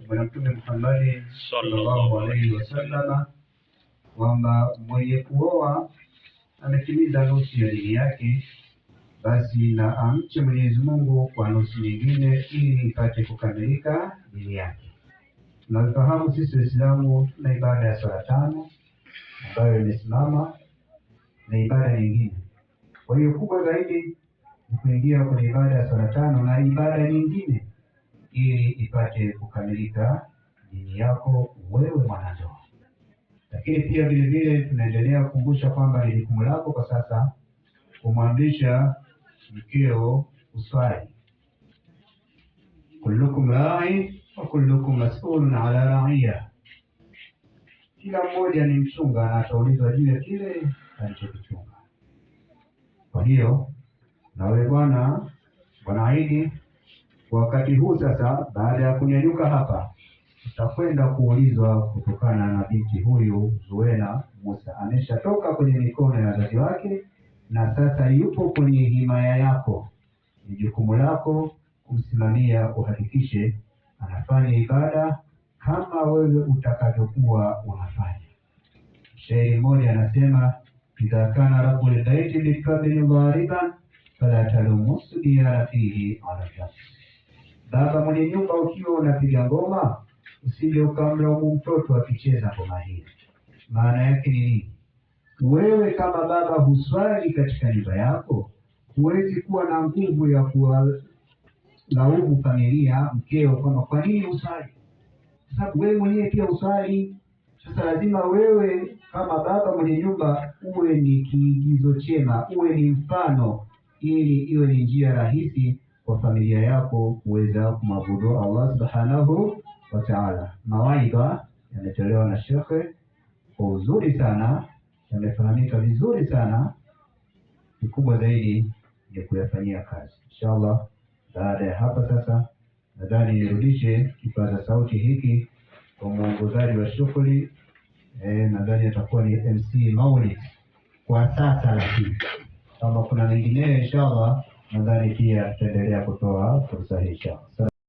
Bwana Mtume Muhammad sallallahu alaihi wasallama kwamba mwenye kuoa ametimiza nusu ya dini yake, basi na amche Mwenyezi Mungu kwa nusu nyingine ili ipate kukamilika dini yake. Tunafahamu sisi Waislamu tuna ibada ya swala tano ambayo imesimama na ibada nyingine. Kwa hiyo kubwa zaidi ni kuingia kwenye ibada ya swala tano na ibada nyingine ili ipate kukamilika dini yako wewe mwanandoa. Lakini pia vile vile tunaendelea kukumbusha kwamba ni jukumu lako kwa sasa kumwamrisha mkeo uswali. Kullukum rai wa kullukum mas'ulun ala raiya, kila mmoja ni mchunga na ataulizwa juu ya kile alichokichunga. Kwa hiyo na wewe bwana Idi, wakati huu sasa, baada ya kunyanyuka hapa, utakwenda kuulizwa kutokana na binti huyu Zuena Musa. Ameshatoka kwenye mikono ya wazazi wake na sasa yupo kwenye himaya yako. Ni jukumu lako kumsimamia, uhakikishe anafanya ibada kama wewe utakavyokuwa unafanya. Shairi mmoja anasema, idha kana rabbul baiti bilkabri dhariban fala talumu subyana fihi ala nafsi. Baba mwenye nyumba, ukiwa unapiga ngoma usije ukamlaumu mtoto akicheza ngoma hii. Maana yake ni nini? Wewe kama baba huswali katika nyumba yako, huwezi kuwa na nguvu ya kuwalaumu familia, mkeo, kwamba kwa nini huswali, kwa sababu wewe mwenyewe pia huswali. Sasa lazima wewe kama baba mwenye nyumba uwe ni kiigizo chema, uwe ni mfano, ili iwe ni njia rahisi kwa familia yako kuweza kumwabudu Allah subhanahu wa ta'ala. Mawaidha yametolewa na shekhe kwa uzuri sana, yamefahamika vizuri sana. Kikubwa zaidi ni kuyafanyia kazi inshallah. Baada ya hapa sasa, nadhani nirudishe kipaza sauti hiki kwa mwongozaji wa shughuli. Nadhani atakuwa ni MC Maulid kwa sasa, lakini kama kuna mengineyo inshallah, nadhani pia tutaendelea kutoa fursa hii inshallah.